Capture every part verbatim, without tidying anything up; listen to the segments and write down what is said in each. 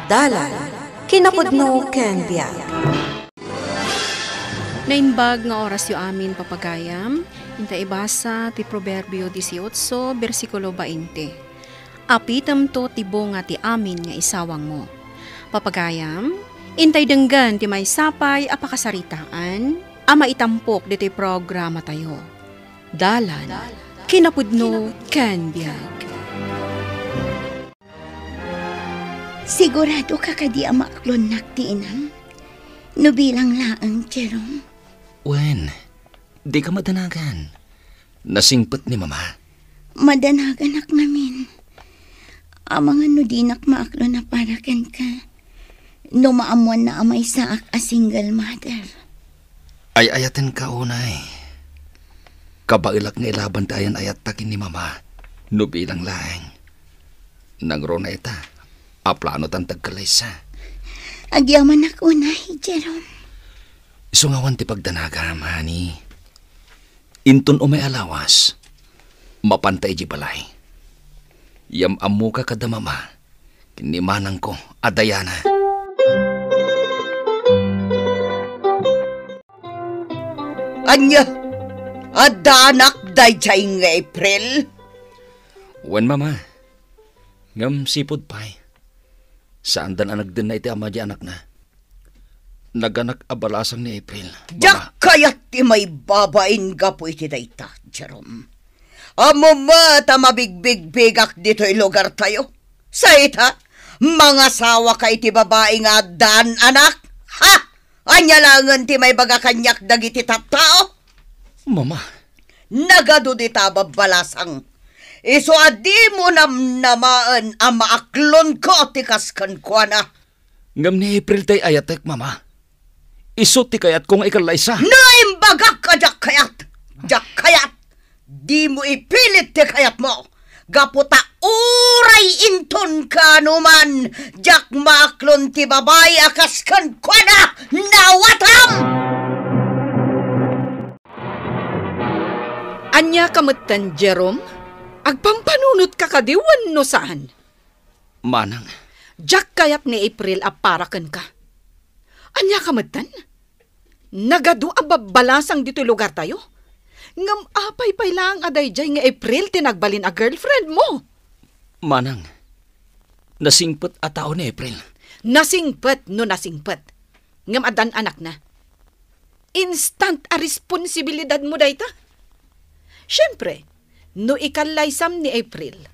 Dalan, kinapudno ken biag. Naimbag nga orasyo amin, papagayam. Inta ibasa ti Proverbio dieciocho, bersikulo veinte. Apitemto ti bunga ti amin nga isawangmo. Papagayam, intay denggen ti maysa pay a pakasaritaan a maitampok ditoy programatayo. Dalan, kinapudno ken biag. Sigurado ka kadi a maaklonnak ti inam? No bilang laeng, Jerome? Wen, dika madanagan. Nasingpet ni Mama. Madanaganak ngamin. Amangan no dinak maaklon a para kenka. No maammoanna a maysaak a single mother. Ay-ayatenka unay. Kabaelak nga ilaban ti ayan-ayatta ken ni Mama no bilang laeng. Nangruna ita a planotan ti agkallaysa. Agyamanak unay, Jerome. Isu nga awan ti pagdanagam, honey. Inton umay a lawas, mapanta idiay balay. Yam-ammoka kada Mama ken ni manangko a Diana. Ania? Addaanak daydiay nga April? Wen, Mama. Ngem sipud pay, saandan a nagdenna iti ama di anakna. Naganak a balasang ni April, Mama. Diak kayat ti maibabain gapu iti dayta, Jerome. Ammom met a mabigbigbigak ditoy lugartayo. Sa ita, mangasawaka iti babai nga addaan anak? Ha? Ania laengen ti maibaga kaniak dagiti tattao? Mama. Nagadu dita a babbalasang. Isu a dimo namnamaen a maaklonko ti kas kenkuana. Ngem ni April ti ay-ayatek, Mama. Isu ti kayatko nga ikallaysa. No imbagak a diak kayat, diak kayat. Dimo ipilit ti kayatmo. Gapu ta uray inton kaanoman, diak maaklon ti babai a kas kenkuana, nawatam! Ania ka metten, Jerome? Agpampanunotka kadi wenno saan? Manang. Diak kayat ni April a para kenka. Ania ka metten? Nagadu a babbalasang ditoy lugartayo? Ngem apay pay laeng a daydiay nga April ti nagbalin a girlfriend mo? Manang, nasingpet a tao ni April. Nasingpet no nasingpet. Ngem addan anakna. Instant a responsibilidad mo dayta. Siempre, no ikallaysam ni April,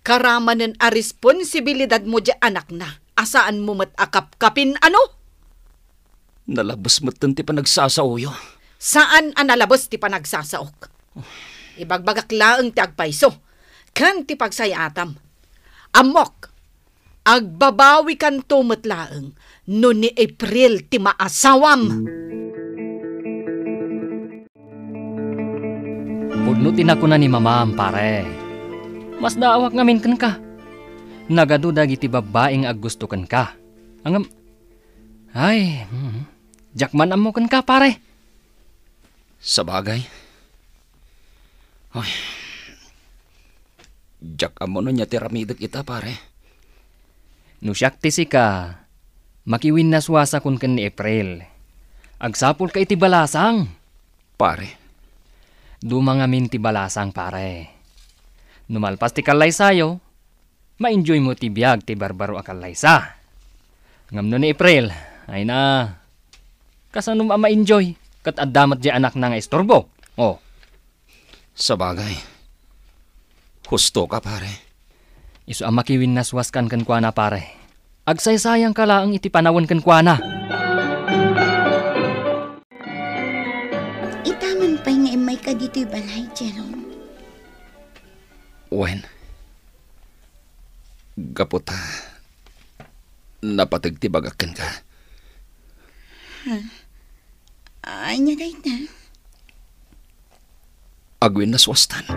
karamanen a responsibilidad mo diay anakna a saan mo met a kapkapin, ano? Nalabes metten ti panagsasaoyo. Saan a nalabes ti panagsasaok. Ibagbagak laeng ti agpayso ken ti pagsayaatam. Ammok, agbabawikanto met laeng no ni April ti maasawam. Pudno ti nakuna ni Mamam, pare. Masdaawak ngamin kenka. Nagadu dagiti babbai nga aggusto kenka. Ngem, ay, hmm, diak man ammo kenka, pare. Sabagay. Ay. Diak ammo no ania ti aramidek ita, pare. No siak ti sika, makiwinnaswasakon ken ni April. Agsapulka iti balasang. Pare. Duma ngamin ti balasang, pare. No malpas ti kallaysayo, ma-enjoy mo ti biag ti barbaro a kallaysa. Ngem no ni April, ay na, kasano a ma-enjoy? Ket adda met diay anakna nga isturbo. Oh. Sabagay. Husto ka, pare. Isu a makiwinnaswaskan kenkuana, pare. Agsaysayangka laeng iti panawen kenkuana. Ita man pay nga immayka ditoy balay, Jerome? Wen, gapu ta napateg ti bagak kenka. Ha? Ania dayta? Agwinnaswastan.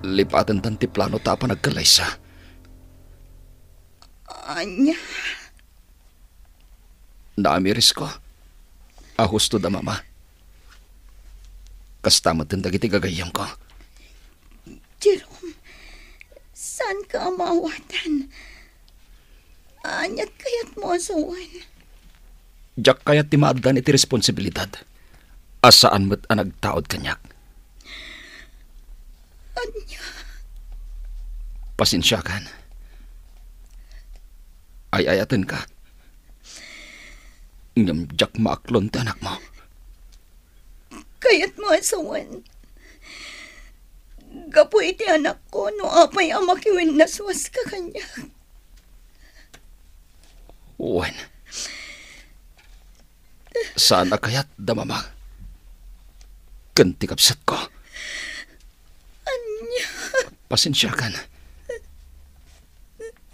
Lipatentan ti plano ta a panagkallaysa. Ania? Naamirisko a husto da Mama. Kasta met dagiti gagayyemko. Jerome, saanka a maawatan. Aniat kayatmo a sawen? Diak kayat ti maaddan iti responsibilidad a saan met a nagtaud kaniak. Ania? Pasensiakan. Ay-ayatenka. Ngem diak maaklon ti anakmo. Kayatmo a sawen? Gapu iti anakko no apay a makiwennaswaska kaniak. Wen, saan a kayat da mama ken ti kabsatko. Ania? Pasensiakan.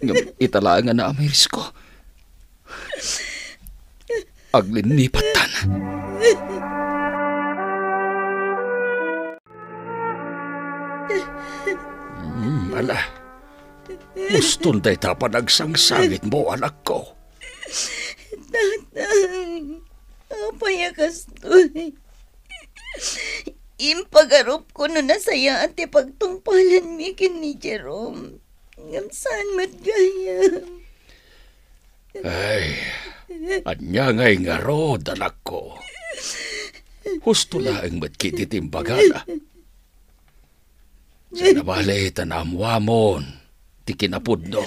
Ngem ita laeng a naamirisko. Aglinnipattan. Hmm, ala. Huston dayta panagsangsangitmo, anakko. Tatang, apay a kastoy? Impagarupko no nasayaat ti pagtungpalanmi ken ni Jerome. Ngem saan met gayam. Ay, ania ngay ngarud, anakko? Husto laeng met ketdi ti imbagana. Saan a bale ta naammoamon ti kinapudno.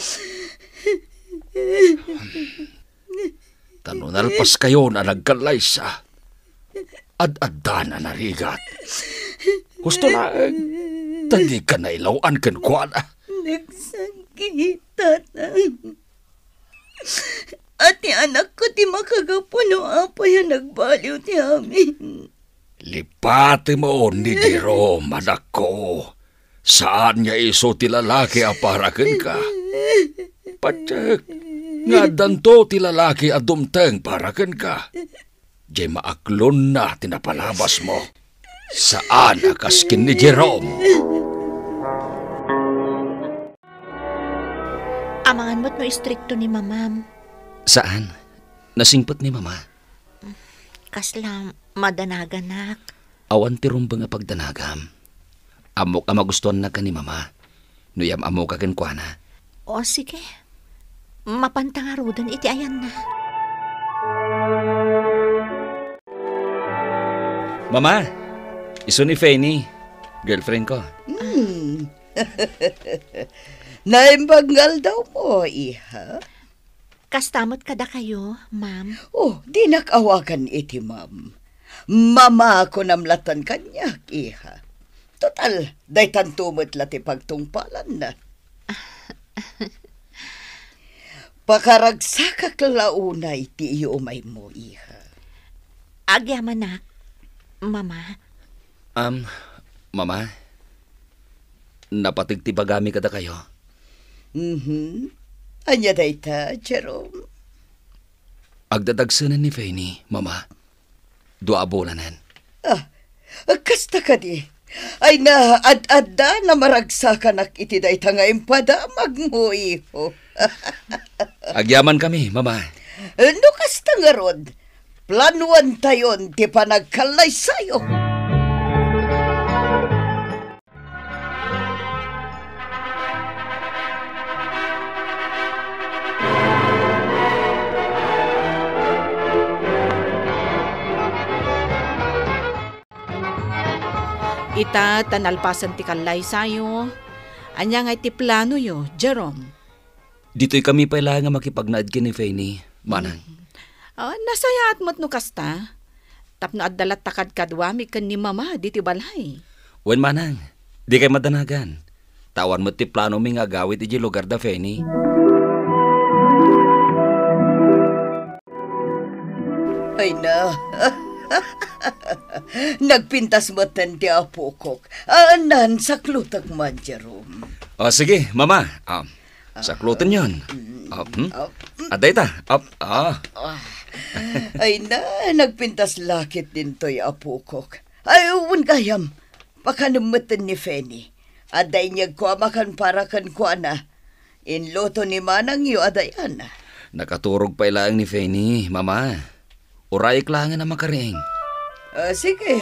Ta no nalpaskayon a nagkallaysa, ad-addan a narigat. Husto laeng, ta dika nailaw-an kenkuana. Nagsakit, Tatang. A ti anakko ti makagapu no apay a nagbaliw ti amin. Lipatem ni Jerome, anakko. Saan nga isu ti lalaki a para kenka. Patiek nga addanto ti lalaki a dumteng para kenka. Diay maaklonna ti napalabasmo. Saan a kas ken ni Jerome. Amangan met no istrikto ni mamam. Saan. Nasingpet ni mama. Kasla madanaganak. Awan ti rumbeng a pagdanagam. Ammok a magustuannak ken ni mama. No iyam-ammoka kenkuana. O, sige. Mapanta ngaruden iti ayanna. Mama, isu ni Fanny, girlfriend ko. Hmm. Naimbag nga aldawmo, iha. Kasta met kadakayo, ma'am. Oh, dinak awagan iti ma'am. Mama, kunam latta kaniak, iha. Total, daytanto met la ti pagtungpalanna. Pakaragsakak la unay ti iyumaymo, iha. Agyamanak, mama. Am, mama, napateg ti bagami kadakayo. Mhm. Ania dayta, Jerome? Agdadagsenen ni Fanny, mama. Dua a bulanen. Ah, kasta kadi? Ay, na ad-adda na maragsakanak iti dayta nga impadamagmo, iho. Agyamankami, mama. No kasta ngarud, planuantayon ti panagkallaysayo. Ita ta nalpasen ti kallaysayo, ania ngay ti planoyo, Jerome? Ditoykami pay laeng a makipagnaed ken ni Fanny, manang. Mm. Ah, nasayaat met no kasta. Tapno adda latta kadkaduami ken ni mama ditoy balay. Wen, manang, dikay madanagan. Ta awan met ti planomi nga agawid idiay lugar da Fanny. Ay na. Nagpintas metten ti apokok. Ah, nan, saklutek man, Jerome. O, sige, mama. Ah, saklutenyon. Mm, ah, hmm? Ah, mm. Adda ita. Ah, ah. Ah. Ay na, nagpintas la ketdin toy apokok. Ay, wen gayam. Pakanem metten ni Fanny. Adda inyegko a makan para kenkuana. Inluto ni manangyo a dayan. Nakaturog pay laeng ni Fanny, mama. Urayek laengen a makariing. Ah, sige.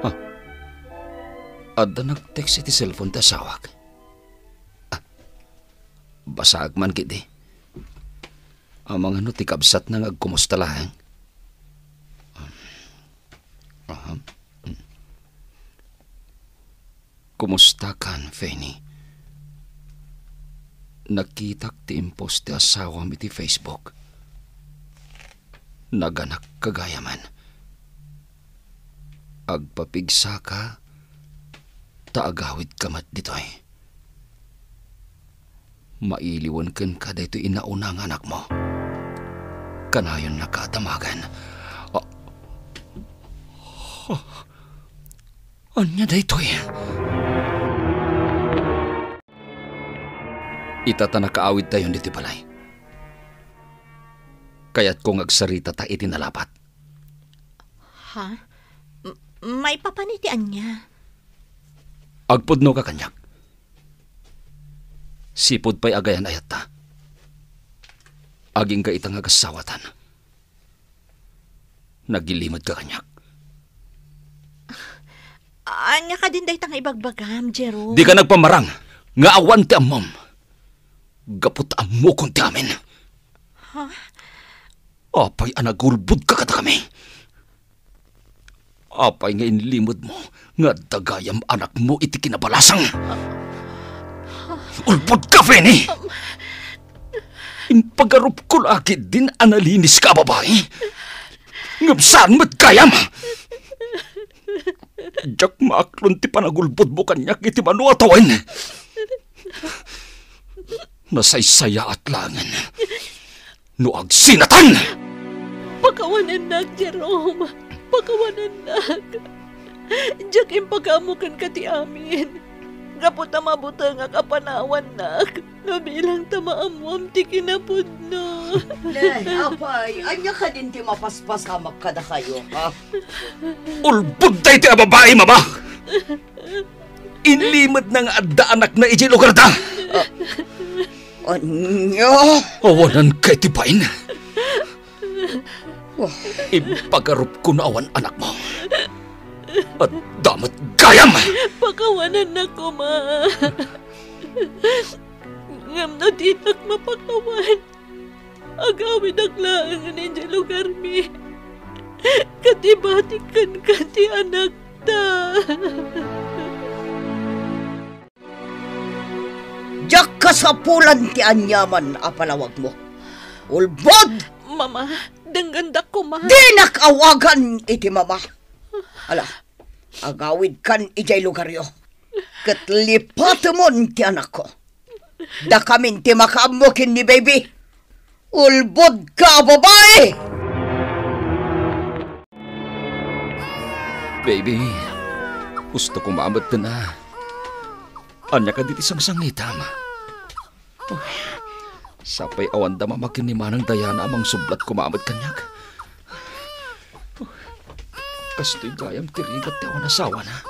Ah. Ah. Adda nag-text iti cellphone ti asawak. Ah, basaek man ketdi. Amangan no ti kabsatna nga agkumusta laeng. Aha. Kumusta kan, Fanny? Nakitak ti impost ti asawam iti Facebook. Naganak ka gayamen. Agpapigsaka, ta agawidka met ditoy. Mailiwen kenka daytoy inauna nga anakmo. Kanayonnaka a damagen. A-, Ania daytoy? Ita ta nakaawidtayon ditoy balay. Kayatko nga agsaritata iti nalapat. Ha? M-, maipapan iti ania? Agpudnoka kaniak. Sipud pay agayan-ayatta. Agingga ita nga agasawatan. Naglilimedka kaniak. Ania kadin dayta nga ibagbagam, Jerome? Dika nagpamarang nga awan ti ammom. Gapu ta ammokon ti amin. Ha? Apay a nagulbodka kadakami? Apay nga inlimedmo nga adda gayam anakmo iti kinabalasang? Ulbodka, Fanny! Impagarupko la ketdin a naliniska a babai. Ngem saan met gayam. Diak maaklon ti panagulbodmo kaniak iti mano a tawen. Nasaysayaat laengen no agsinatan! Pakawanennak, Jerome. Pakawanennak. Diak impakaammo kenka ti amin. Gapu ta mabutengak a panawannak. Nabilang ta maammoam ti kinapudno. Ne, apay, ania kadin ti mapaspasamak kadakayo, ha? Ulbod daytoy a babai, Mama! Inlimedna nga adda anakna idiay lugarda. Ah, ania? Awananka iti bain. Wah. Impagarupko no awan anakmo. Adda met gayam! Pakawanennak koma. Ngem no dinak mapakawan, agawidak laengen idiay lugarmi. Ket ibatik kenka ti anakta. Diak kasapulan ti aniaman a palawagmo. Ulbod! Mama, denggendak koma. Dinak awagan iti mama. Ala, agawidkan idiay lugaryo. Ket lipatemon ti anakko. Dakamin ti makaammo ken ni baby. Ulbodka a babai! Baby, husto koma met a. Ania kadi ti sangsangitam? Uy, sapay awanda mama ken ni Manang Diana a mangsublat koma met kaniak. Uy, kastoy gayam ti rigat ti awan asawana.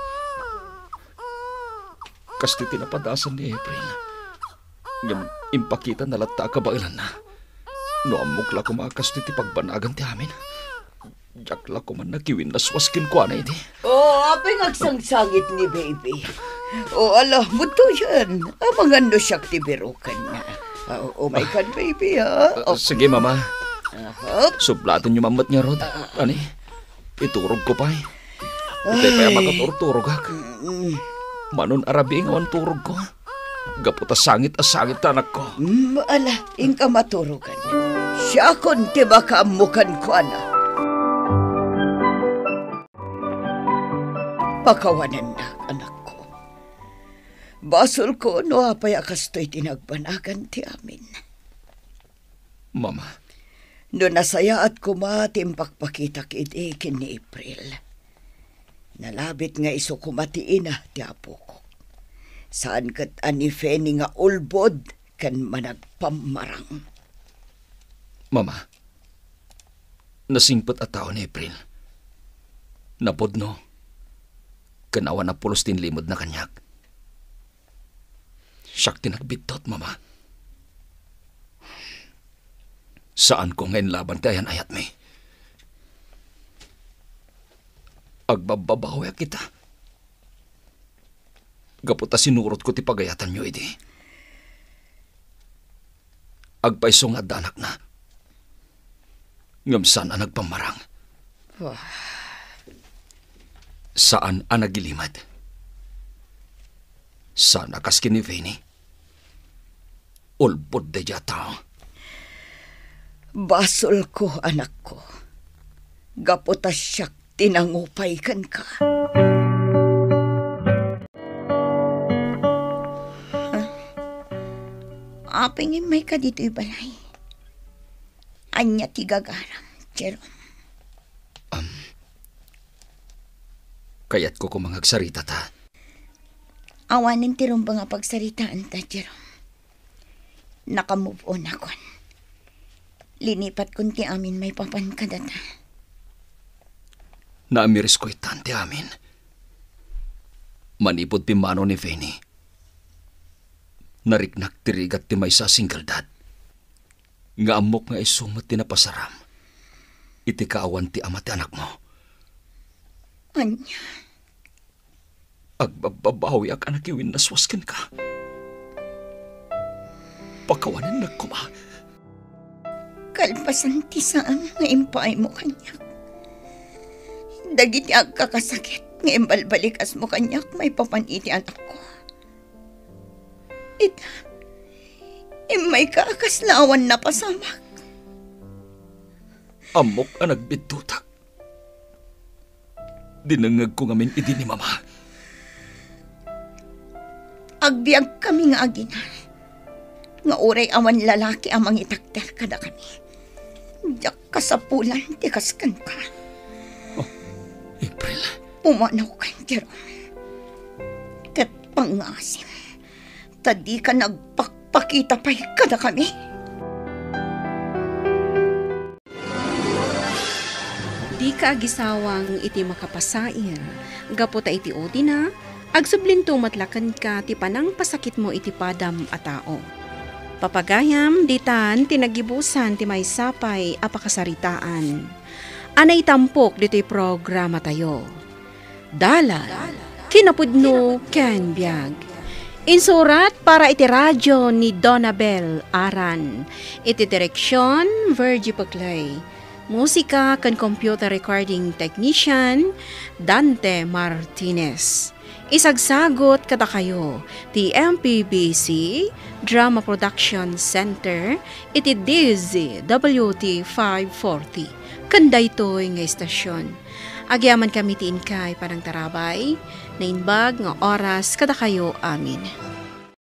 Kastoy ti napadasan ni April. Ngem impakitana latta a kabaelanna. No ammok la koma a kastoy ti pagbanagan ti amin, diak la koma nakiwinnaswas kenkuana idi. O, apay nga agsangsangit ni baby? O, ala, butoyen. Amangan no siak ti birokenna. Ah, o, umaykan, baby, ha? Ah, sige, Mama. Ahap. Sublatenyo man met ngarud. Ani? Iturogko pay. Itay pay a makaturturogak. Mm. Manon a rabii nga awan turogko. Gapu ta sangit a sangit ti anakko. Mm, ala, inka maturogan. Siakon ti makaammo kenkuana. Pakawanennak, anakko. Basolko no apay a kastoy ti nagbanagan ti amin. Mama. No nasayaat koma ti impakpakitak idi ken ni April, nalabit nga isu koma ti ina ti apok. Saan ket a ni Fanny nga ulbod ken managpammarang. Mama, nasingpet a tao ni April. Napudno. Ken awan a pulos ti inlimedna kaniak. Siak ti nagbiddut, Mama. Saanko nga inlaban ti ayan-ayatmi. Agbabbabawiak ita. gapu ta sinurotko ti pagayatanyo idi. Agpayso nga adda anakna, ngem saan a nagpammarang. Wah. Saan a nagilimed. Saan a kas ken ni Fanny. Ulbod daydiay a tao. Basolko, anakko, gapu ta siak ti nangupay kenka. Ah, apay nga immayka ditoy balay? Ania ti gagaram, Jerome? Am, kayatko koma nga agsaritata. Awanen ti rumbeng a pagsaritaanta, Jerome. Naka-move on akon. Linipatkon ti amin maipapan kadata. Naamirisko itan ti amin. Manipud pimmanaw ni Fanny, nariknak ti rigat ti maysa a single dad. Nga ammok nga isu met ti napasaram iti kaawan ti ama ti anakmo. Ania? Agbabbabawiak a nakiwinnaswas kenka. Pakawanennak koma. Kalpasan ti saan nga impaaymo kaniak, dagiti agkakasakit nga imbalbalikasmo kaniak maipapan iti anakko. Ita, immayka a kasla awan napasamak. Ammok a nagbiddutak. Dinengngegko ngamin idi ni Mama. Agbiagkami nga agina, nga uray awan lalaki a mangitakder kadakami, diak kasapulan ti kas kenka. Oh, April. Pumanaw ka, Jerome. Ket pangngasim, ta dika nagpakpakita pay kadakami. Dika agisawang iti makapasair, gapu ta iti udina, agsublinto met la kenka ti panangpasakitmo iti padam a tao. Papagayam, ditan ti naggibusan ti maysa pay a pakasaritaan a naitampok ditoy programatayo. Dalan, kinapudno, ken biag. Insurat para iti radio ni Donabel Aran. Iti direksion, Virgie Peclay. Musika ken computer recording technician, Dante Martinez. Isagsagut kadakayo ti M P B C Drama Production Center iti D Z W T five forty. Ken daytoy nga istasion, agyamankami ti inkay panangtarabay, naimbag nga oras kadakayo amin.